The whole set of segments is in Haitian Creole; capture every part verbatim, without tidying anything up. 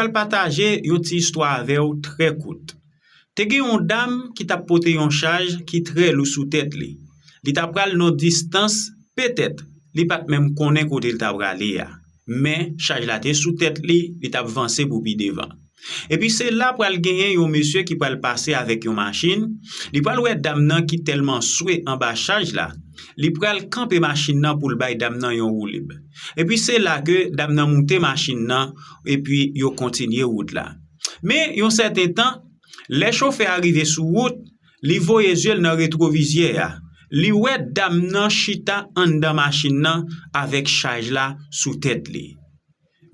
pral pataje yon ti istwa avè w trè kout. Te gen yon dam ki t ap pote yon chaj ki trè lou sou tèt li. Li ta pral nan distans, petèt, li pa t menm konnen kote l ta prale a. Men, chaj la te sou tèt li, li t ap vanse pou pi devan. Epi se la pral genyen yon mesye ki pral pase avèk yon machin, li pral wè dam nan ki tèlman swe anba chaj la, li pral kanpe machin nan pou l bay dam nan yon woulib. Epi se la ke dam nan moute machin nan, epi yo kontinye wout la. Men yon sèten tan, lè chofè a rive sou wout, li voye zye l nan retwovizyè a. Li wè dam nan chita anndan machin nan avèk chaj la sou tèt li.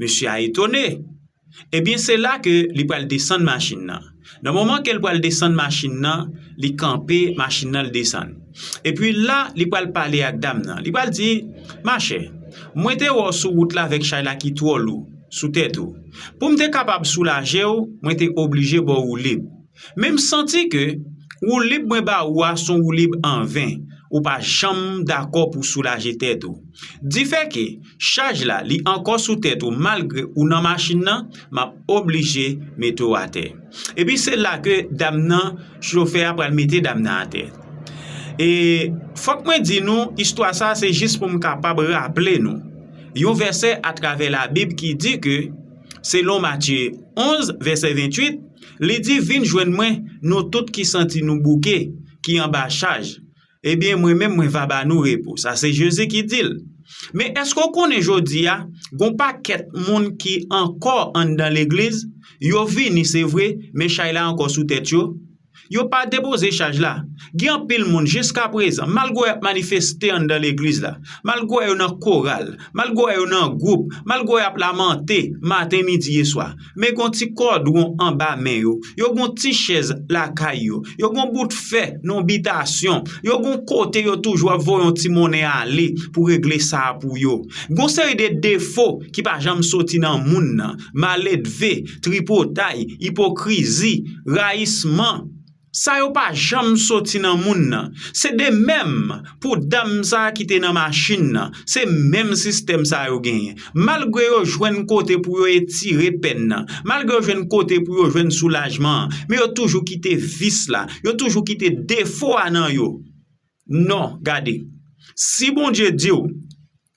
Mesye a etone. Ebyen, se la ke li pral desann machin nan. Nan moman ke l pral desann machin nan, li kanpe machin nan, l desann. Epi la, li pral pale ak dam nan. Li pral di, machè, mwen te wè w sou wout la avèk chay la ki twò lou sou tèt ou. Pou m te kapab soulaje w, mwen te oblije ba w woulib. Men m santi ke woulib mwen ba ou a se yon woulib anven. Ou pa janm dakò pou soulaje tèt ou. Difè ke chaj la, li ankò sou tèt ou malgre ou nan machin nan, m ap oblije mete w atè. Epi se la ke dam nan, chofè a pral mete dam nan atè. E fòk mwen di nou, istwa sa se jis pou m kapab raple nou yon vèsè atravè Labib ki di ke, selon Matye onz, vèsè venntuit, li di, vin jwenn mwen, nou tout ki santi nou bouke, ki anba chaj. Ebyen, mwen menm, mwen va ba nou repo. Sa se Jezi ki di l. Men èske w konnen jodi a, gon pakèt moun ki ankò anndan legliz, yo vini, se vre, men chay la ankò sou tèt yo? Yo pa depoze chaj la. Gen anpil moun jiska prezan, malgre y ap manifeste anndan legliz la, malgre yo nan koral, malgre yo nan gwoup, malgre y ap lamante maten, midi e swa, men gon ti kòdwon anba men yo, yo gon ti chèz lakay yo, yo gon bout fè nan bitasyon, yo gon kote yo toujou ap voye yon ti monnen ale pou regle sa a pou yo. Gon seri de defo ki pa janm soti nan moun nan, maledve, tripotay, ipokrizi, rayisman. Sa yo pa janm soti nan moun nan. Se de menm pou dam sa a ki te nan machin nan. Se menm sistèm sa yo genyen. Malgre yo jwenn kote pou yo etire pèn nan, malgre yo jwenn kote pou yo jwenn soulajman an, men yo toujou kite vis la, yo toujou kite defo a nan yo. Non, gade. Si Bondye di w,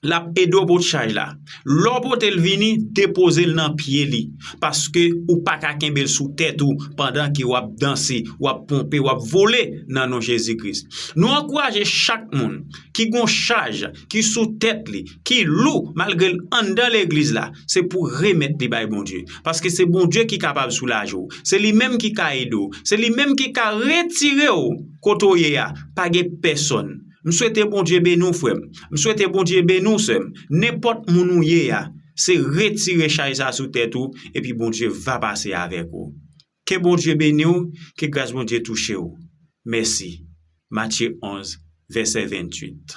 l ap ede w pot chaj la. Lè w pote l vini, depoze l nan pye li. Paske ou pa ka kenbe l sou tèt ou pandan ke w ap danse, w ap ponpe, w ap vole nan non Jezi Kris. Nou ankouraje chak moun ki gon chaj, ki sou tèt li, ki lou, malgre l anndan legliz la, se pou remèt li bay Bondye. Paske se Bondye ki kapab soulaje w. Se li menm ki ka ede w. Se li menm ki ka retire w kote w ye a. Pa gen pèsonn. M swete Bondye beni w, frè m. M swete Bondye beni w, sè m. Nenpòt moun ou ye a, se retire chay sa sou tèt ou, epi Bondye va pase avèk ou. Ke Bondye beni w, ke gras Bondye touche w. Mèsi. Matye onz, vèsè venntuit.